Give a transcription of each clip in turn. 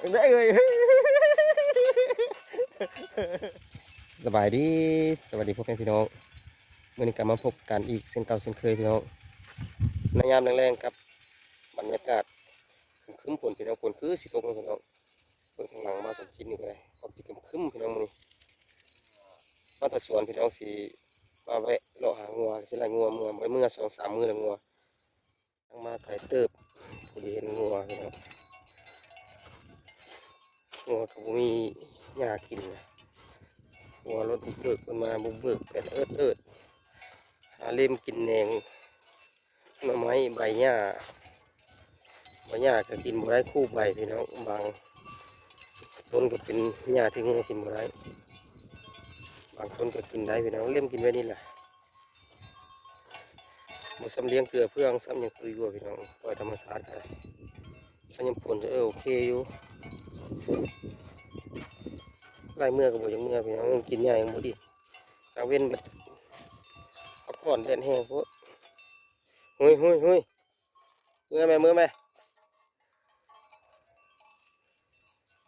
ສະບາຍດີ ສະຫວັດດີພໍ່ແມ່ພີ່ນ້ອງ ມື້ນີ້ກໍມາພົບກັນອີກເຊັ່ນເກົ່າເຊັ່ນເຄີຍພີ່ນ້ອງ ໃນຍາມແລງໆ ກັບບັນຍາກາດຄຶ້ມໆ ຝົນພີ່ນ້ອງ ຝົນຄືຊິຕົກເນາະພີ່ນ້ອງ. ເບິ່ງທາງຫຼັງມາສົມຈິດນີ້ກໍໄດ້ ຄວາມຈິດຄຶ້ມໆ ພີ່ນ້ອງ ມື້ນີ້ມາແຕ່ສວນພີ່ນ້ອງ ຊິມາແວະເລາະຫາງົວ ຊິໄລ່ງົວເມືອ ບໍ່ໄດ້ເມືອສອງສາມມື້ແລ້ວ ງົວ ຍັງມາໄກເຕີບ ບໍ່ໄດ້ເຫັນງົວພີ່ນ້ອງ ງົວກໍບໍ່ມີຫຍ້າກິນນະ ງົວລົດບຸກເບີກເພິ່ນມາບຸກເບີກແປນເອິດໆ ຫາເລັມກິນແໜງ ໜໍ່ໄມ້ໃບຫຍ້າ ໃບຫຍ້າກໍກິນບໍ່ໄດ້ຄູ່ໃບພີ່ນ້ອງ ບາງຕົ້ນກໍເປັນຫຍ້າທີ່ງົວກິນບໍ່ໄດ້ ບາງຕົ້ນກໍກິນໄດ້ພີ່ນ້ອງ ເລັມກິນໄວ້ນີ້ແຫຼະ ບໍ່ຊ່ຳລ້ຽງເກືອເພື່ອງ ຊ່ຳຫຍັງຕຸ້ຍກວ່າພີ່ນ້ອງ ປ່ອຍທຳມະຊາດກໍໄດ້ ຖ້າຍາມຝົນ ເອີ ໂອເຄຢູ່ ໄລ່ເມືອກໍບໍ່ຢາກເມືອພີ່ນ້ອງ ກິນຫຍ້າຍັງບໍ່ອີ່ມ ກາງເວັນບັດພັກຜ່ອນ ແດດແຮງໂພດ ຫຸຍ ຫຸຍ ຫຸຍ ເມືອແມ່ ເມືອແມ່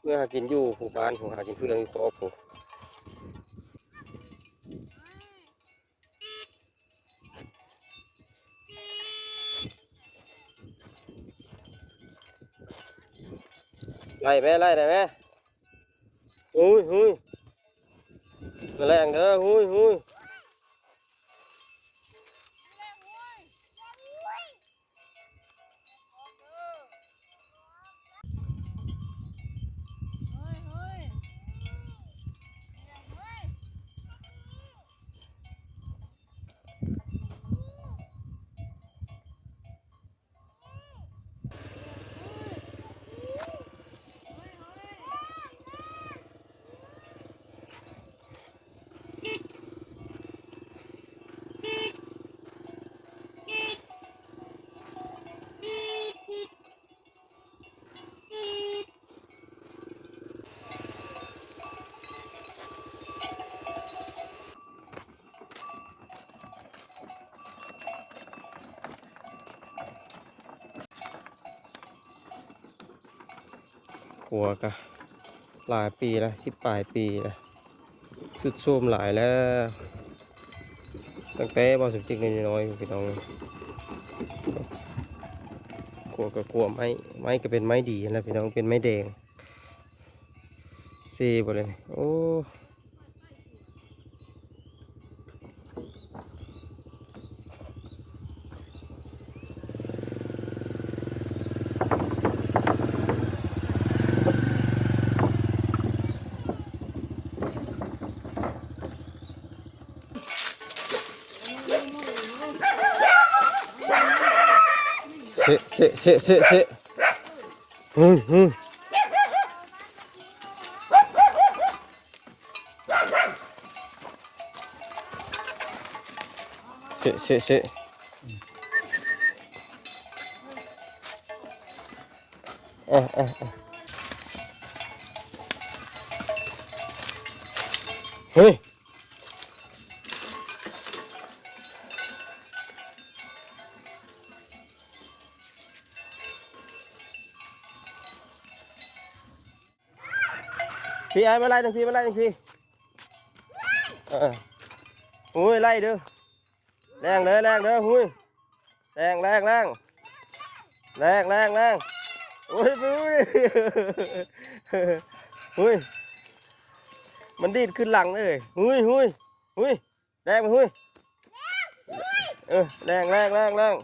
ເມືອຫາກິນຢູ່ພູບ້ານ ຫາກິນເຟືອງຢູ່ຄອກພຸ້ນ ໄລ່ແມ່ ໄລ່ໄດ້ແມ່ ຫຸຍ ຫຸຍ ແລງເດີ ຫຸຍ ຫຸຍ. ຂົວກະຫຼາຍປີລະ ສິບປາຍປີລະ ຊຸດໂຊມຫຼາຍແລ້ວ ຕັ້ງແຕ່ບ່າວສົມຈິດນ້ອຍໆ ພີ່ນ້ອງ ຂົວກະຂົວໄມ້ ໄມ້ກະເປັນໄມ້ດີຫັ້ນແຫຼະພີ່ນ້ອງ ເປັນໄມ້ແດງ ເຊບໍ່ເລີຍ ໂອ້. ເຊະ ເຊະ ເຊະ ເຊະ ເຊະ ຫື ຫື. ເຊະ ເຊະ ເຊະ ເອີ ເອີ ເອີ ເຮີ້ຍ. ພີ້ ອ້າຍມາໄລ່ທາງພີ້ ມາໄລ່ທາງພີ້ ເອີ ໂອ້ຍ ໄລ່ເດີ ແລ່ນເດີ ແລ່ນເດີ ຫຸຍ ແລ່ນ ແລ່ນ ແລ່ນ ໂອ້ຍ ຫຸຍ ຫຸຍ ມັນດີດຂຶ້ນຫຼັງເລີຍ ຫຸຍ ຫຸຍ ຫຸຍ. ແລ່ນໄປຫຸຍ ເອີ ແລ່ນ ແລ່ນ ແລ່ນ ແລ່ນ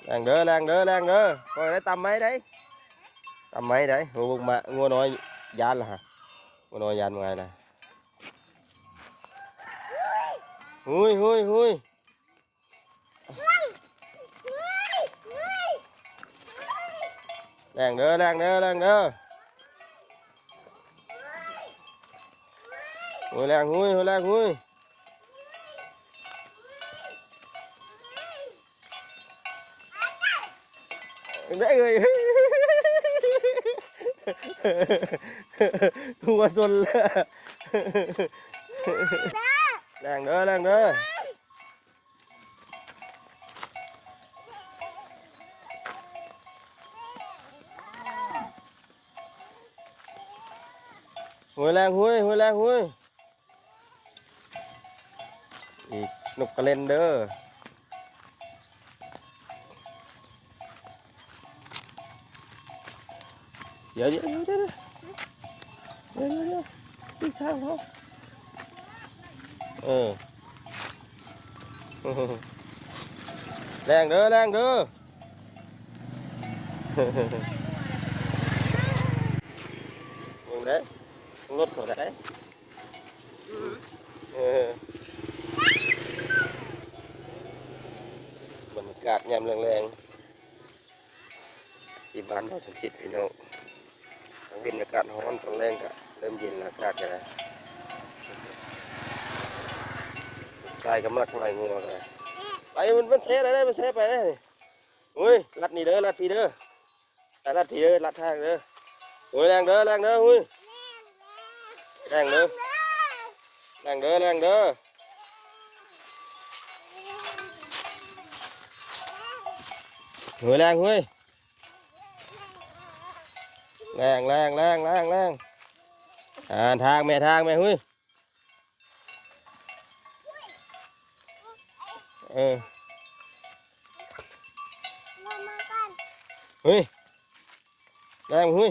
ແລ່ນເດີ ແລ່ນເດີ ແລ່ນເດີ ຂ້ອຍໄດ້ຕຳໄມ້ໄດ໋ ຕຳໄມ້ໄດ໋ ໂອ້ ເບິ່ງມາ ງົວນ້ອຍຢ້ານລະຫະ ງົວນ້ອຍຢ້ານມາໄງລະ ຫຸຍ ຫຸຍ ຫຸຍ. ແລ່ນເດີ ແລ່ນເດີ ແລ່ນເດີ ໂອ້ຍ ແລ່ນຫຸຍ ໂອ້ຍ ແລ່ນຫຸຍ ເອີຍ ຫົວຊົນແລ້ວ ແລ່ນເດີ ແລ່ນເດີ. ຫ້ວຍແລງ ຫ້ວຍ ຫ້ວຍແລງ ຫ້ວຍ. ອີກນົກກະເລັນເດີ. ດຽວ ດຽວ ດຽວ ດຽວ ດຽວ ດຽວ ດຽວ ອີກທາງເຂົາ. ເອີ ແລງເດີ ແລງເດີ. ເບິ່ງເດ້ ລົດເຂົາໄດ້. ເອີ ບັນຍາກາດຍາມແລງໆ ທີ່ບ້ານບ່າວສົມຈິດ ພີ່ນ້ອງ. ກາງເວັນອາກາດຮ້ອນ ຕອນແລງກະເລີ່ມເຢັນແລ້ວ ອາກາດກະໄດ້. ຊາຍກະມັກໄລ່ງົວກະໄດ້. ໄປ ມັນ ມັນແຊໄດ້ ມັນແຊໄປໄດ້. ໂອ້ຍ ລັດນີ້ເດີ ລັດພີ້ເດີ. ອາ ລັດທີເດີ ລັດທາງເດີ. ໂອ້ຍ ແລງເດີ ແລງເດີ ຫຸ້ຍ ແລງເດີ ແລງເດີ ແລງເດີ. ຫຸ້ຍ ແລງ ຫຸ້ຍ ແລງ ແລງ ແລງ ແລງ ແລງ. ອາ ທາງແມ່ ທາງແມ່ ຫຸ້ຍ. ເອີ ຫຸ້ຍ ແລງ ຫຸ້ຍ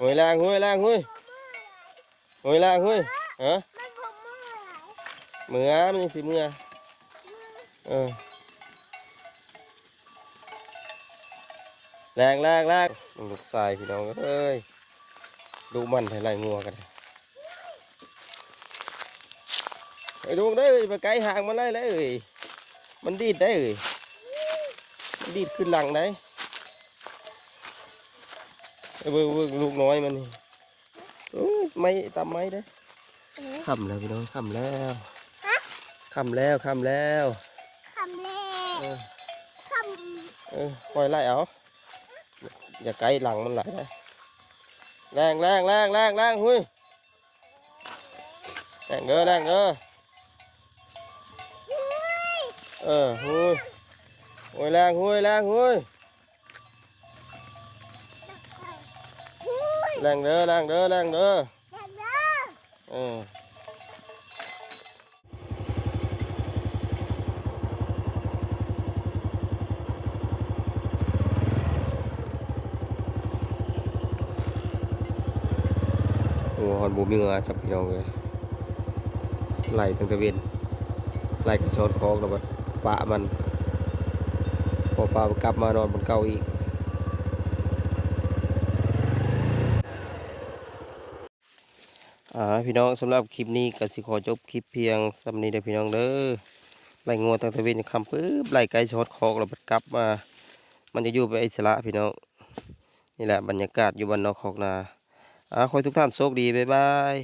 ຫຸ້ຍ ແລງ ຫຸ້ຍ ແລງ ຫຸ້ຍ. ໂອ້ຍ ລາ ໂອ້ຍ ຮະ ມັນບໍ່ເມື່ອຍ ເມື່ອ ມັນຍັງຊິເມື່ອ ເມື່ອ ເອີ ແລງ ແລງ ແລງ. ລູກຊາຍ ພີ່ນ້ອງເອີຍ ດຸໝັ່ນແທ້ ໄລ່ງົວກະໄດ້. ໄອ້ລຸງເດີ ໄປໄກຫາງມັນໄລ່ເລີຍ ມັນດີດໄດ້ເອີຍ ມັນດີດຂຶ້ນຫຼັງໄດ້. ເບິ່ງ ເບິ່ງ ລູກນ້ອຍມັນນີ້. ໂອ້ຍ ໄມ້ ຕຳໄມ້ເດ້. ເອີ ຄ່ຳແລ້ວພີ່ນ້ອງ ຄ່ຳແລ້ວ ຮະ ຄ່ຳແລ້ວ ຄ່ຳແລ້ວ ຄ່ຳແລ້ວ ເອີ ຄ່ຳ ເອີ ຄ່ອຍໄລ່ເອົາ ຢ່າໃກ້ຫຼັງມັນຫຼາຍເດ້. ແລງ ແລງ ແລງ ແລງ ແລງ ຫຸ້ຍ ແລງເດີ ແລງເດີ ຫຸ້ຍ ເອີ ຫຸ້ຍ ໂອ້ຍ ແລງ ຫຸ້ຍ ແລງ ຫຸ້ຍ. ແລງເດີ ແລງເດີ ແລງເດີ ເອີ. ໂອ້ ຮອດບໍ່ມີເຫື່ອຊ້ຳ ພີ່ນ້ອງເອີຍ ໄລ່ຕັ້ງແຕ່ເວັນ ໄລ່ກະຊອດຄອກ ແລ້ວບັດປະມັນ ພໍປະມັນກັບມານອນບ່ອນເກົ່າອີກ. ອ່າ ພີ່ນ້ອງ ສຳລັບຄລິບນີ້ກະຊິຂໍຈົບຄລິບພຽງສ່ຳນີ້ເດີພີ່ນ້ອງເດີ. ໄລ່ງົວຕັ້ງແຕ່ເວັນຄ່ຳປຶບ ໄລ່ໄກ່ຊອດຄອກ ແລ້ວບັດກັບມາ ມັນຈະຢູ່ໄປອິດສະຫຼະພີ່ນ້ອງ. ນີ້ແຫຼະບັນຍາກາດຢູ່ບ້ານນອກຄອກນາ. ອ່າ ຂໍໃຫ້ທຸກທ່ານໂຊກດີ ບາຍບາຍ.